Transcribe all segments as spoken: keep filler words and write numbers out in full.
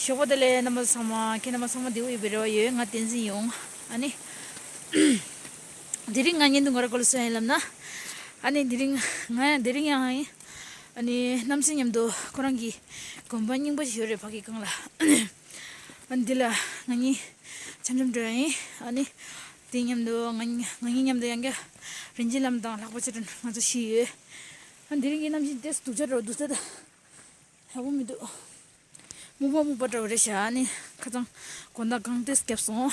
ཞོགས་པ་བདེ་ལེགས། རྣམ་པ་ཚང་མ། ཁྱེད་རྣམ་པ་ཚང་མ་བདེ་པོ་ཡོད་པའི་རེ་བ་ཡོད། ང་བསྟན་འཛིན་ཡོང་། ཨ་ནི། དེ་རིང་ང་བརྙན་ཐུང་ག་རེ་སྐོར་ལ་བཟོ་ཡིན་ལབ་ན། ཨ་ནི་དེ་རིང་ང་ཡང་དེ་རིང་ཡང་ཡིན། ཨ་ནི་གནམ་སྲིད་མཉམ་དུ་ཁོ་རང་གི་དགོན་པ་རྙིང་པ་ཞིག་ཡོད་རེད། ཕ་གི་སྒང་ལ། ཨ་ནི་འདི་ལ་ང་གཉིས་འཆམ་འཆམ་འགྲོ་ཡ་ཡིན། ཨ་ནི་དེ་མཉམ་དུ་ང་གཉིས་ང་གཉིས་མཉམ་དུ་ཡང་བསྐྱར་རིན་ཆེན་ལམ་དང་ལྷག་པ་ཆེ་དྲུང་ང་ཚོ་བཞི་ཡོད། ཨ་ནི་དེ་རིང་གི་གནམ་གཤིས་ཏོག་ཙམ་སྡུག་ཅག་འདྲ་བོ་འདུག་ད། ལྟ་ཡག་པོ་མི་འདུག་སྨུག་པ་སྨུག་པ་འདྲ་བོ་རེད་ཤག་ཨ་ནི་ཁ་སང་དགོང་དག་གངས་ཏོག་ཙམ་བརྒྱབ་སོང་།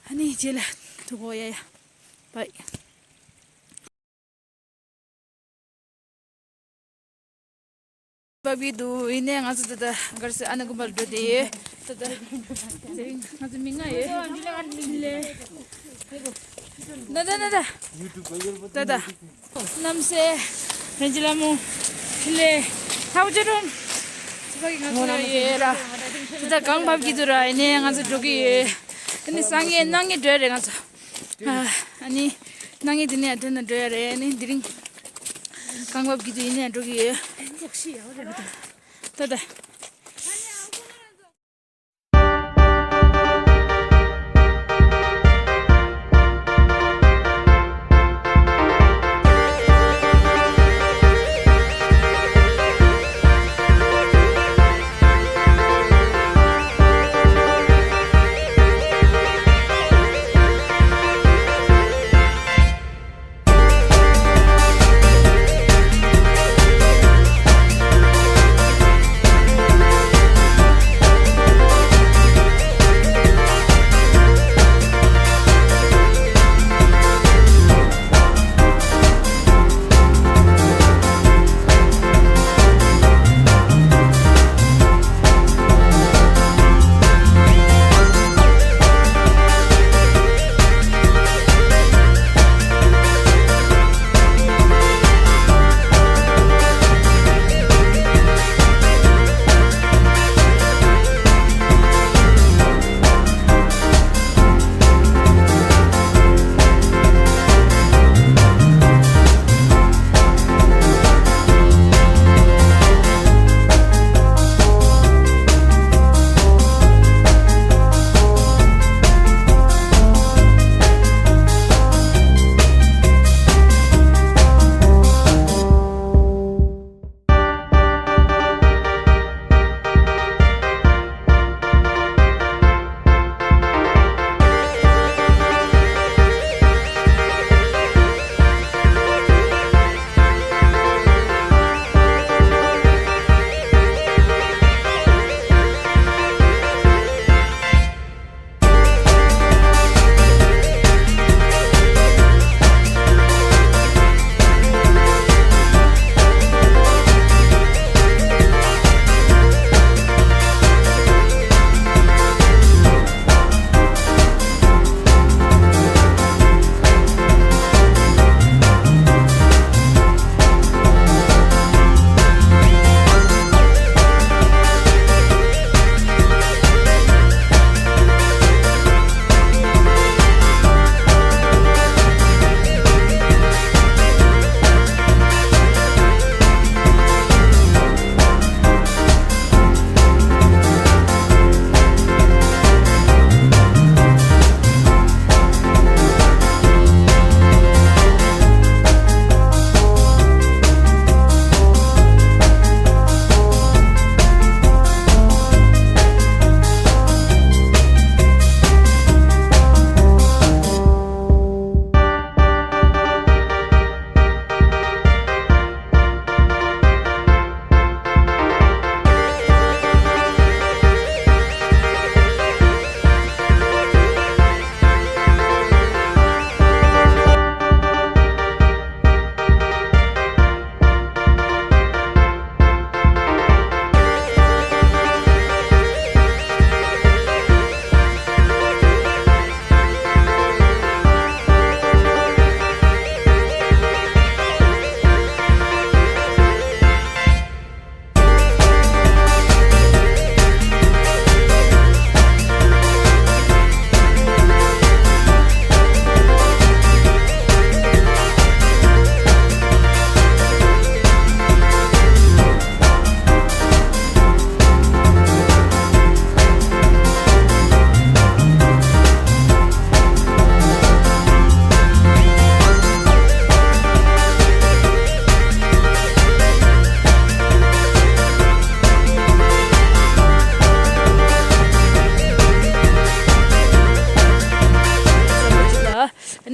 ཨ་ནི་རྗེས་ལ་ཐུག་གོ། ཡ་ཡ། བཱའི། བབས་ཀྱི་འདུག་ཡིན་ནའི་ང་ཚོ་ད་ལྟ་ག་རེ་ཟེར། ཨ་ནི་དགོན་པ་ལ་འགྲོ་བསྡད་ཡོད། ད་ལྟ་དེ་རིང་ང་ཚོ་མི་ལྔ་ཡོད། ད་ད་ད་ད། ད་ད། གནམ་སེ། རིན་ཆེན་ལྷ་མོ། ཕི་ལེ། ལྷག་ཅོ་རུང་། ཚེ་དཔག་གི་ང་ཚོ་ལ་ཡོད་ར། ད་ལྟ་གངས་བབས་ཀྱི་འདུག་ར། ཡིན་ནའི་ང་ཚོ་འགྲོ་གི་ཡོད། ཨ་ནི་སང་ཉིན་གནངས་ཉིན་འགྲོ་ཡ་རེད་ང་ཚོ། ཨ་ནི་གནངས་ཉིན་དེ་ནས་དོན་དུ་འགྲོ་ཡ་རེད། ཨ་ནི་དེ་རིང་གངས་བབས་ཀྱི་འདུག་ཡིན་ནའི་འགྲོ་གི་ཡོད། ད་ད།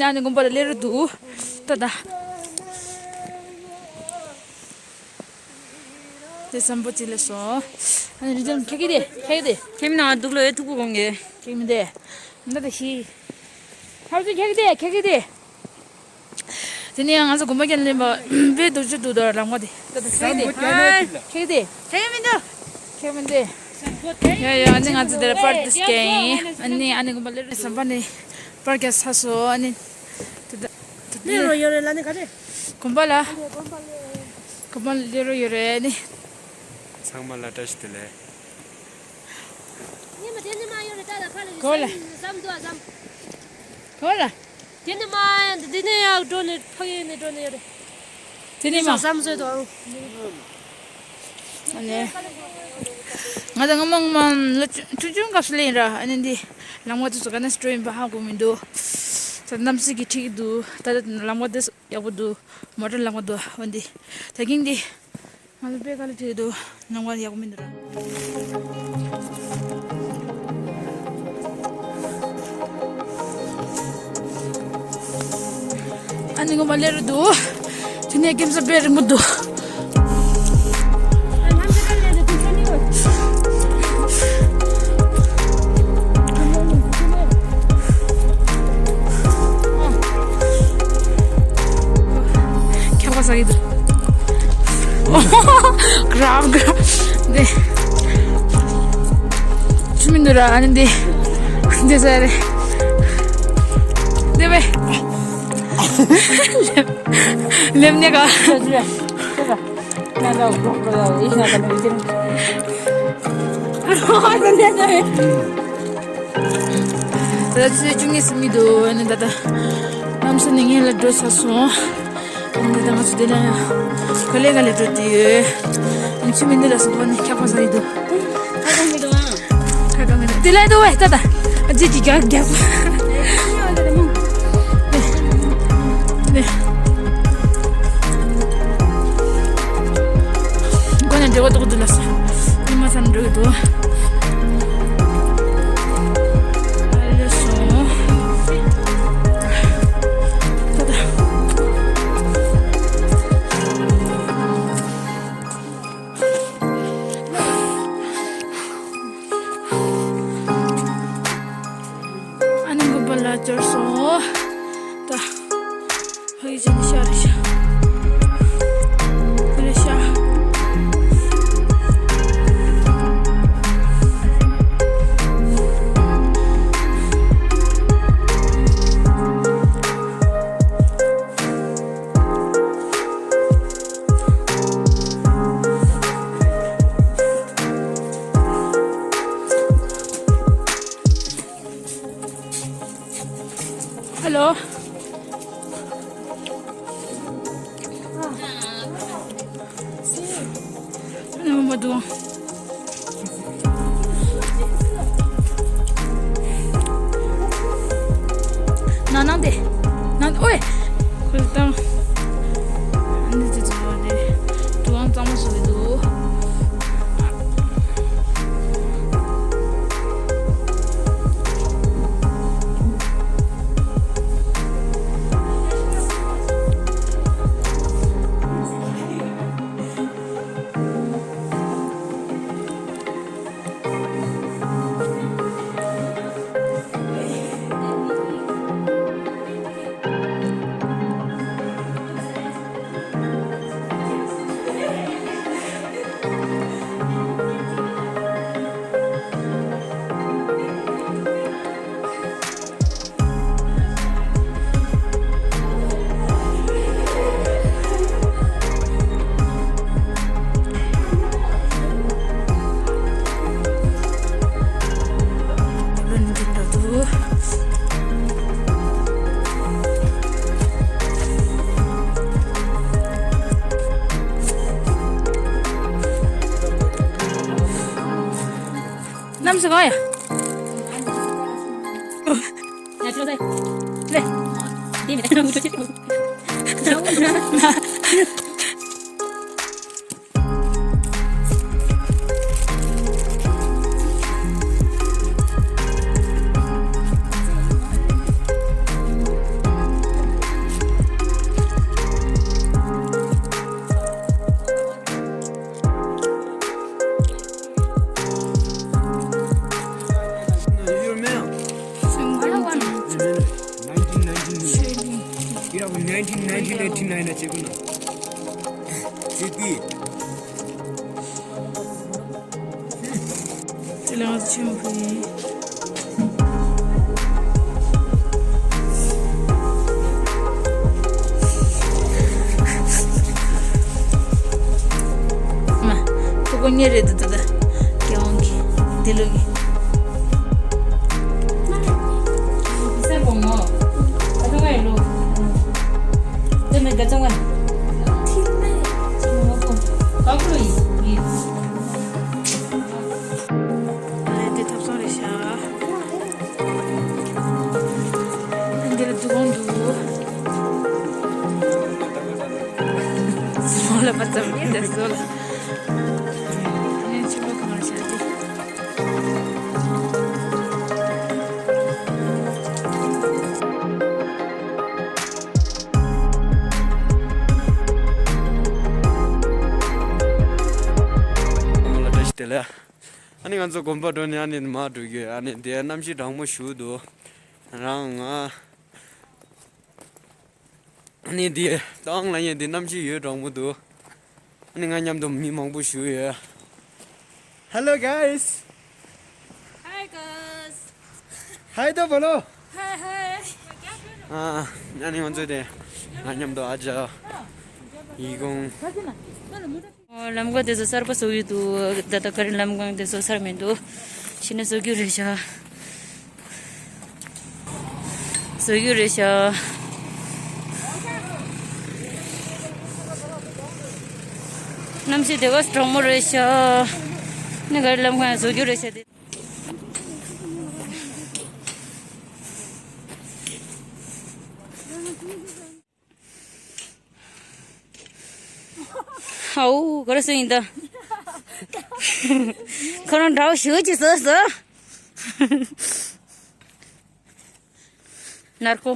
ཨ་ནི་དགོན་པ་ལ་སླེབས་རེད་འདུག་ད་ད། དེ་སམ་པོ་ཅི་ལ་སོང་། ཨ་ནི་རི་ལྗོངས་ཁྱེད་ཀྱིས་དེ་ཁྱེད་ཀྱིས་དེ། ཁྱེད་མི་ནང་འདུག་ལོ་ཨེ་ཐུག་པོ་གོང་གི། ཁྱེད་མི་དེ། ད་ད་ཤི། ཧབ་ཅི་ཁྱེད་ཀྱིས་དེ་ཁྱེད་ཀྱིས་དེ། དེ་ནས་ང་ཚོ་དགོན་པ་རྒྱབ་ལ་སླེབས་པ་དཔེ་རྡོ་རྗེ་འདུག་ད་ལམ་ཁ་དེ། ད་ད་ཁྱེད་ཀྱིས་དེ། ཁྱེད་ཀྱིས་དེ། ཁྱེད་མི་འདུག་ཁྱེད་མི་དེ། ཡ་ཡ། ཨ་ནི་ང་ཚོ་དེར་པར་དེ་སྐྱེལ་ཡིན། ཨ་ནི་ཨ་ནི་དགོན་པ་སླེབས་རེད། ཟམ་པ་ནས་པར་རྒྱག་ཚར་སོང་། ཨ་ནི་དེ་ད་དེ་ད་སླེབས་རོགས་ཡོད་རེད་ལ་ནི་ག་རེ། དགོན་པ་ལ། དགོན་པ་ལ་སླེབས་རོགས་ཡོད་རེད། ཨ་ནི་ཚང་མ་ལ་བཀྲ་ཤིས་བདེ་ལེགས། གོ་ལ། གོ་ལ། དེ་ནི་མ་ཡང་འདི་ནས་ཡར་འགྲོ་ནས་ཕ་གི་ནས་འགྲོ་ནས་ཡོད་རེད། དེ་ནི་མ། བསམ་བཟོས་དང་། ཨ་ནི། ང་ཚོ་སྔ་མ་སྔ་མ་ལོ་ཆུང་ཆུང་སྐབས་སུ་ལེན་ར། ཨ་ནི་འདི་ལམ་ཁ་དེ་ཚོ་ག་ནས་སྤྲོ་ཡིན་པ་ཧ་གོ་མི་འདུག་ད་གནམ་སྲིད་ཀྱི་འཁྲིག་གི་འདུག་ད་ལམ་ཁ་དེ་ཡག་པོ་འདུག་མོ་ཊ་ལམ་ཁ་འདུག་འོན་ཏེ་ད་གིན་འདི། ང་ཚོ་དཔེ་དཀའ་ལས་ཁྲིད་འདུག་ལམ་ཁ་ཡག་པོ་མི་འདུག་ར། ཨ་ནི་ངོ་མ་ལས་རུ་འདུག་དེ་ནས་སྐམ་ས་དཔེ་རིང་པོ་འདུག་ཁྱབ་ཁ་ཟ་གི་འདུག་གྲབ་གྲབ། འདི། ཆུ་མི་འདུག་ར། ཨ་ནི་འདི། འདི་ཟ་རེད། འདི་བས། ལེབ་ནས་ག་ད་ཚོད་བཅུ་གཉིས་ཟིན་མི་འདུག་ཨ་ནི་ད་ལྟ། གནམ་ས་ནས་ངའི་ལ་འགྲོ་ཚར་སོང་། ཨ་ནི་ད་ང་ཚོ་དེ་ལ་ཡང་ག་ལེ་ག་ལེ་འགྲོ་དུས་ཡོད། ཨ་ནི་ཆུ་མི་འདི་ལ་སོགས་པ་ནི་ཁྱབ་ཁ་ཟ་ཡི་འདུག་ཁ་ཁ་མི་འདུག་ཨང་། ཁ་ཁ་མི་འདུག་དེ་ལ་འདུག་བས་ད་ད། ཨ་ཅེ་ཅི་རྒྱག་རྒྱག་ནེ། ཁོ་ནི་འབྲེལ་བ་ཏོག་འདུག་ལ་ས། ཉི་མ་ཚ་ནི་འགྲོ་གི་འདུག་ཨ་ལེ་སོང་། ད་ད། ཨ་ནི་དགོན་པ་ལ་འབྱོར་སོང་། ད། ཕ་གི་ཅན་ཤ་རེ་ཤ། དེ་རེ་ཤ། ཧེ་ལོ། ཨ་ནི་མ་འདུག་ན་ནང་དེ། ནང་ཨོའི། ཁོ་ལ་བཏང་། ཨ་ནི་ཙི་ཙི་བ་དེ། དུ་ཨང་གཙང་མ་བཟོ་གི་འདུག་གནམ་ས་གང་ཡ། ཡ་ཅོ་ཟེ། ཟེ། དེ་མི་དེ་ནང་ངུ་ཅི། nineteen ninety-nine ལ་བྱེད་དགོས་ན། ཇེ་པི། དེ་ལ་ང་ཚོ་ཆེན་པོ་ཡིན། མ། ཐུག་པ་གཉེར་རེད་འདུག་ད། རྒྱལ་དབང་གི་འདི་ལོ་གི། སེར་པོ་ངོ་། ཨ་ཐུག་པ་ཡིན་ལོ། དེ་མེད་ག་ཚང་བ། ཐིག་མེད། ངོ་པོ། ཀ་ཀུ་ལོ་ཡིན། ཡིན། ཨ་ལས་འདི་ཐོབ་སོང་རེད་ཤག་འདི་ལ་འདུག་འདུག་སོང་ལ་པ་ཙམ་ཡིན་འདི་སོང་ལ། ངས་ཆུ་བོ་གང་ལ་བཞག་སྟེ། ལ་བཀྲ་ཤིས་བདེ་ལེགས། ཨ་ནི་ང་ཚོ་དགོན་པ་འགྲོ་ནས་ཨ་ནི་མར་འགྲོ་གི་ཡོད། ཨ་ནི་དེ་གནམ་གཤིས་གྲང་མོ་ཞེ་པོ་འདུག་རང་ང་། ཨ་ནི་དེ་ཏང་ལ་ཡན་དེ་གནམ་གཤིས་ཡོད་གྲང་མོ་འདུག་ཨ་ནི་ང་མཉམ་དུ་མི་མང་པོ་ཞིག་ཡོད། Hello guys. Hi guys. Hi ད་བོ་ལོ། Hi hi. ཨ་ཨ་ནི་ང་ཚོ་དེ་ང་མཉམ་དུ་ཨ་ཅག་ཡི་གུང་། ལམ་ཀ་དེ་ཚོ་གསར་པ་བཟོ་ཡི་འདུག་ད་ལྟ་ག་རེ་ལམ་ཀ་དེ་ཚོ་གསར་མི་འདུག་ཕྱི་ནས་བཟོ་རྒྱུ་རེད་ཤག་བཟོ་རྒྱུ་རེད་ཤག་གནམ་གཤིས་དེ་ག་གྲང་མོ་རེད་ཤག་ནི་ག་རེ་ལམ་ཀ་བཟོ་རྒྱུ་རེད་ཤག་དེ། ཧའུ་ག་རེ་ཟེར་ཡིན་ད། ཁོ་རང་འདྲ་བོ་ཞུ་ཅི་ཟེར་ཟེར། ནར་ཁོ།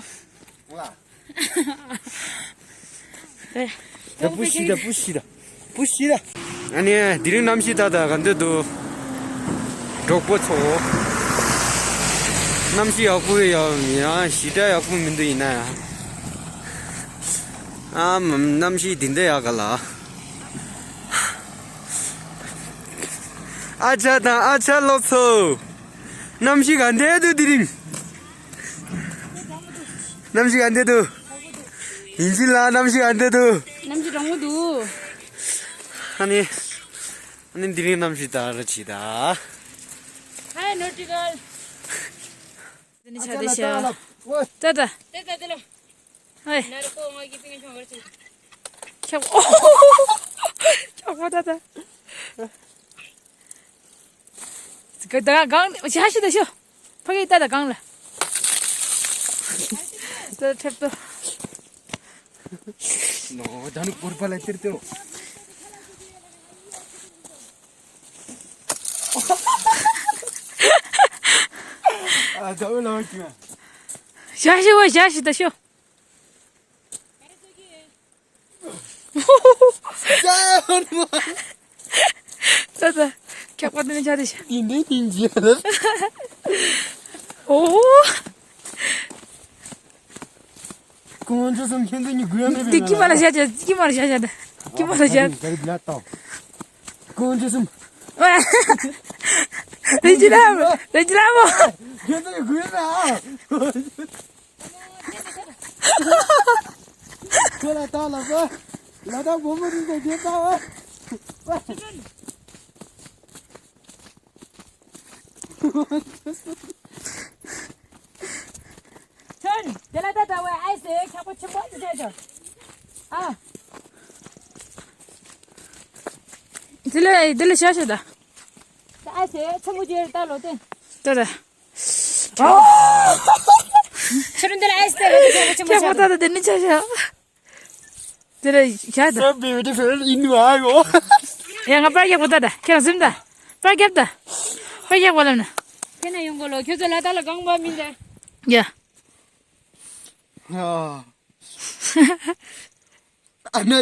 ཨེ། ད་པུ་ཤི་ད་པུ་ཤི་ད། པུ་ཤི་ད། ཨ་ནི་དེ་རིང་གནམ་གཤིས་ད་ད་ག་འདྲ་འདུག་གྲོགས་པོ་ཚོ། གནམ་གཤིས་ཡག་པོ་ཡོད་ཡང་ཞེ་དྲག་ཡག་པོ་མི་འདུག་ཡིན་ན་ཡང་། ཨ་མ་གནམ་གཤིས་འདི་འདྲ་ཡག་ག་ལ། ཨ་ཅག་དང་ཨ་ཅག་ལོ་ཚོ། གནམ་གཤིས་ག་འདྲ་འདུག་དེ་རིང་། གནམ་གཤིས་ག་འདྲ་འདུག་ཡིན་ཅི་ལ་གནམ་གཤིས་ག་འདྲ་འདུག་གནམ་གཤིས་གྲང་མོ་འདུག་ཨ་ནི། ཨ་ནི་འདི་རིང་གནམ་གཤིས་ད་ར་ཆི་ད། Hi Nautical. འདི་ནི་ཆ་དེ་ཤ། ཏ་ཏ། ཏ་ཏ་ཏ་ལ། ཧེ། ཁྱག་པོ་ཏ་ཏ། ག་ད་གང་ཞ་ཞི་ད་ཤོ། ཕ་གི་ཏ་ཏ་གང་ལ། ཏ་ཏ་ཁྲེབ་ཏོ། ནོ་ད་ནི་པོར་པ་ལ་ཏིར་ཏོ། ཨ་ད་འོ་ལ་ཀྱི། ཞ་ཞི་བ་ཞ་ཞི་ད་ཤོ། ད་ད། ཁྱག་པ་དེ་ནི་ཆ་དེ་ཤ། ཡིན་དེ་ཡིན་གྱི། ཨོ། ཁོང་ཚོ་གསུམ་ཁྱེད་ཚོ་གཉིས་དགོས་མེད་པའི་འདི་ཀི་མ་ལ་བཞག་བྱ། ཀི་མ་ལ་བཞག་བྱ། ད་ཀི་མ་ལ་བཞག་ད་རིག་ལ་ཏོ། ཁོང་ཚོ་གསུམ། རེ་ཅི་ར་མོ། རེ་ཅི་ར་མོ། ཁྱེད་ཚོ་གཉིས་དགོས་མེད་ཨ། ཁོ་ལ་ཏོ་ལ་པ། ལ་ཏོ་བོ་མོ་རིག་ལ་རྒྱལ་ཏོ། ཐོན། དེ་ལ་ད་ད་བའི་ཨའི་སེ་ཁྱག་པ་ཆེན་པོ་ཅི་བྱས་ཤོག་ཨ། དེ་ལ་དེ་ལ་བྱ་ཤོག་ད། ད་ཨའི་སེ་ཆེན་པོ་ཅི་ད་ལོ་དེ། ད་ད། ཆུ་རུང་དེ་ལ་ཨའི་སེ་ད་ལོ་དེ་ཁྱག་པ་ཆེན་པོ་ཁྱག་པ་ཆགས། ད་ད་དེ་ནི་བྱ་ཤོག་དེ་ལ་བྱ་ད། So beautiful in my world. ཡ་ང་པར་རྒྱག་པོ་ད་ད་ཁྱེད་རང་ཟིམ་ད། པར་རྒྱབ་ད། པར་རྒྱག་པ་ལབ་ན། ཁྱེད་ན་ཡོང་གོ་ལོ་ཁྱོད་ཚོ་ལ་ད་ལ་གང་པ་མིན་ད། ཡ། ཨ་ན་དེ།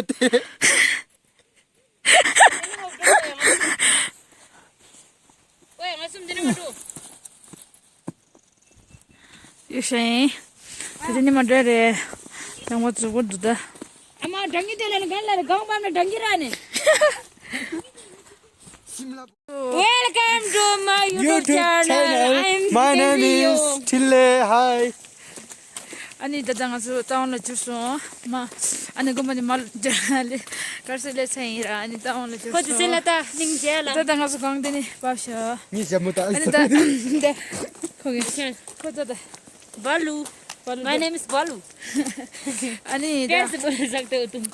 ཡོད་ཤེས། དེ་ནི་མ་འདྲ་རེད། ཚང་མ་ཚུར་འགོར་འདུག་ད། ཨ་མ་འགྲང་གི་དེ་ལ་ནི་གང་ལ་རེ་གང་པ་ན་འགྲང་གི་ར་ནི། Welcome to my YouTube YouTube channel. Channel. I'm My name Sitendri is Yo. Thinley. Hi. ཨ་ནི་ད་ལྟ་ང་ཚོ་ཏའོན་ལ་འབྱོར་སོང་། མ། ཨ་ནི་དགོན་པ་ནི་མ་ལ་དཀར་གསལ་ལས་ཚ་ཡིན་ར། ཨ་ནི་ཏའོན་ལ་འབྱོར་ཁོ་ཚོ་སོང་། སེ་ལ་ད་སྙིང་རྗེ་ལ། ད་ལྟ་ང་ཚོ་གང་དེ་ནི་བབས་ཤག་ངའི་ཞྭ་མོ་ད། ཨ་ནི་ད་འདི་ཁོ་གི་ཁོ་ད་ད་བ་ལུ། བ་ལུ། My name is བ་ལུ། ཨ་ནི་ད་པེར་སི་བོ་ལ་ཟག་ཏུ་ཏུ།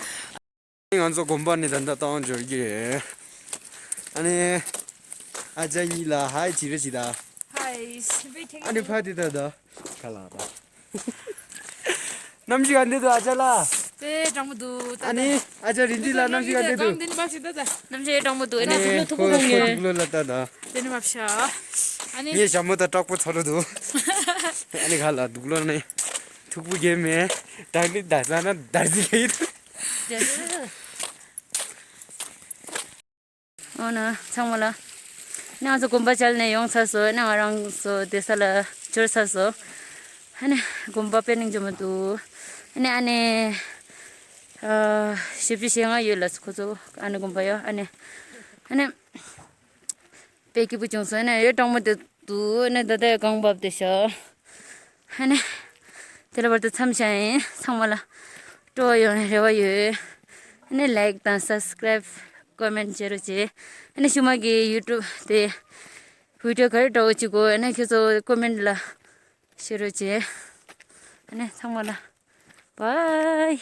ང་ཚོ་དགོན་པ་ནས་ད་ལྟ་ཏའོན་འབྱོར་གྱི་རེད། ཨ་ནི་ཨ་ཅག་གཉིས་ལ་ཧའི་བྱེད་རོགས་བྱེད་ད། ཧའི། ཨ་ནི་ཕ་དེ་ད་ད། ག་ལ་ད། གནམ་གཤིས་ག་འདྲ་འདུག་ཨ་ཅག་ལགས། དེ་གྲང་མོ་འདུག་ད་ད། ཨ་ནི་ཨ་ཅག་རིན་ཆེན་ལགས། གནམ་གཤིས་ག་འདྲ་འདུག་གང་དེ་ནི་བབས་ཤིག་ད་ད། གནམ་གཤིས་གྲང་མོ་འདུག་ཨ་ནི་ཨ་ནི་ཐུག་པོ་ཁོ་གང་ཡོད། ཐུག་ལོ་ལ་ད་ད། དེ་ནི་བབས་ཤག་ཨ་ནི་ངའི་ཞྭ་མོ་ད་དྲག་པོ་ཚ་རུ་འདུག་ཨ་ནི་ག་ལ་འདུག་ལོ་ནི་ཐུག་པོ་རྒྱལ་མེད། ད་ནི་ད་ས་ན་དར་ཟི་ལེ། འོ་ན་ཚང་མ་ལ། ནི་ང་ཚོ་དགོན་པ་བཅར་ནས་ཡོང་ཚར་སོང་། ནི་ང་རང་ཚོ་བསྡད་ས་ལ་འབྱོར་ཚར་སོང་། ཨ་ནི་དགོན་པ་དཔེ་སྙིང་རྗེ་མོ་འདུག་ཨ་ནི་ཨ་ནི་ཨ་བཞི་བཅུ་ཞེ་ལྔ་ཡོད་ལ་ཁོ་ཚོ་ཨ་ནི་དགོན་པ་ཡོད། ཨ་ནི་ཨ་ནི་དཔེ་སྐྱིད་པོ་བྱུང་སོང་། ཨ་ནི་ཡོད་གྲང་མོ་དེ་འདུག་ཨ་ནི་ད་ལྟ་གངས་བབས་བསྡད་ཤག་ཨ་ནི་དེ་ལ་བར་དུ་མཚམས་བཞག་ཡིན། ཚང་མ་ལ་སྤྲོ་བ་ཡོང་བའི་རེ་བ་ཡོད། ཨ་ནི་ལའིག་དང་སབ་སི་ཀ་རའིབ་ཀོ་མེན་ཊི་བྱེད་རོགས་བྱེད། ཨ་ནི་ཤུ་མ་གི་ཡུ་ཊུབ་དེ་བི་ཌི་ཡོ་ག་རེ་འདྲ་བོ་བྱེད་དགོས། ཨ་ནི་ཁྱེད་ཚོ་ཀོ་མེན་ཊི་ལ་བྱེད་རོགས་བྱེད། ཨ་ནི་ཚང་མ་ལ་བཱའི།